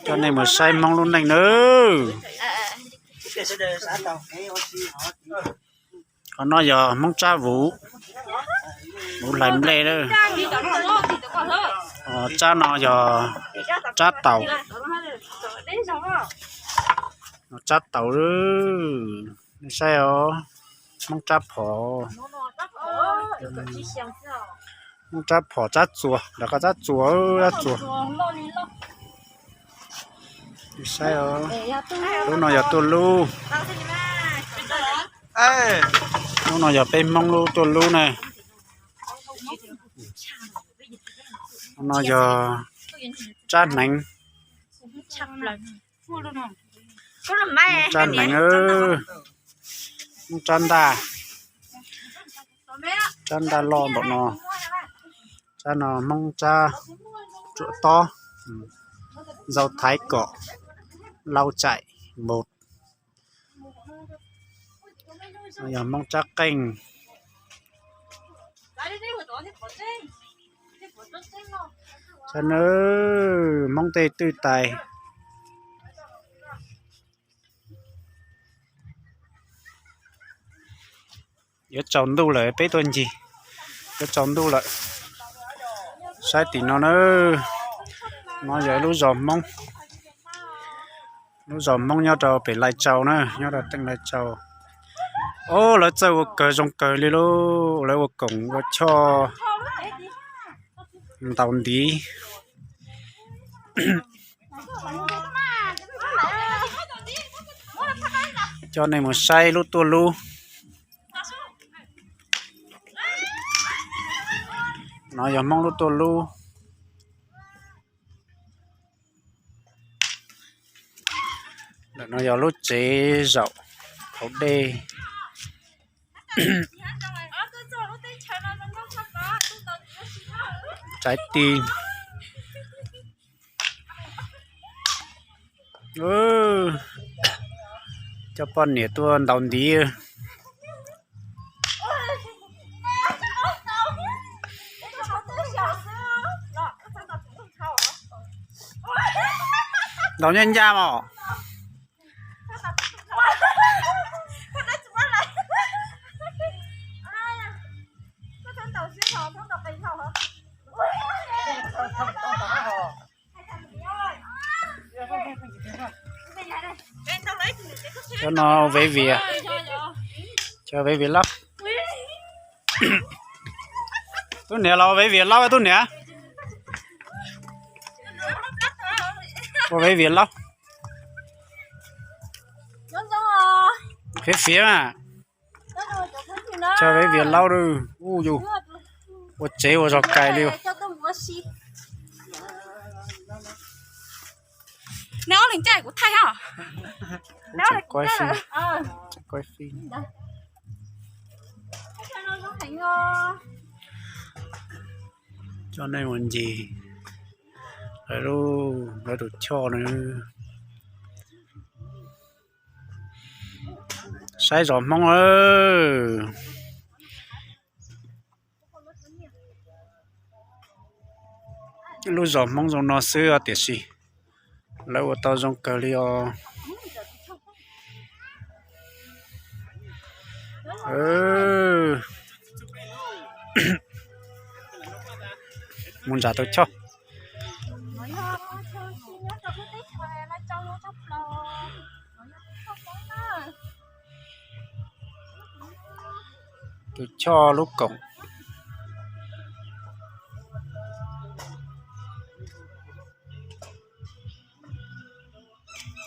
Coj nej mus saib Hmoob lub neej nawb. Qhov no yog Hmoob Tsab vuv, vuv hlais nplej lawm. Tsab no yog tsab taus, tsab taus, nej saib os. Hmoob tsab phom, Hmoob tsab phom, tsab txuas, lawv qhov tsab txuas, tsab txuas. Saib os, lub no yog tuaj lub, lub no yog peb Hmoob lub tuaj lub na. Lub no yog tsab hneev, tsab hneev, Hmoob tsab ntaj, tsab ntaj loj npaum no. Tsab no Hmoob tsab tsuam tob, ntxau thaiv kom lau caim npaum. Yog Hmoob tsab qeej. Saib nawb, Hmoob tej twj tais. Yuav tsaus ntuj lawm peb tuaj ncig, yuav tsaus ntuj lawm. Saib tim no na, no yog ib lub zos Hmoob, lub zos Hmoob nyob rau pem Lai Tsaus na, nyob rau teej Lai Tsaus. Ob, lawv txawj ua kawg zoo kawg li lauj, lawv ua koom ua choj ntaus ntiv. Coj nej mus saib lub tuaj lub. No yog Hmoob lub tuaj lub. Ntawm no yog lub tsev zaum hauv dej. Tsaib ti. Coj poj niam tuaj ntaus ntiv. Ntaus nyaj ncaj mos. Cov no Vev Vias, cov Vev Vias Laub. Tub niam los Vev Vias Laub, tub niam. Ua Vev Vias Laub. Fiav fiav mas. Cov Vev Vias Laub, u yus, ua tsev ua zog kais li. Coj nej mus ncig lawv tus choj na. Saib zos Hmoob. Lub zos Hmoob zoo no xwb tiam sis lawv ua tau zoo kawg li os. Mus nram tus choj. Tus choj lub koom.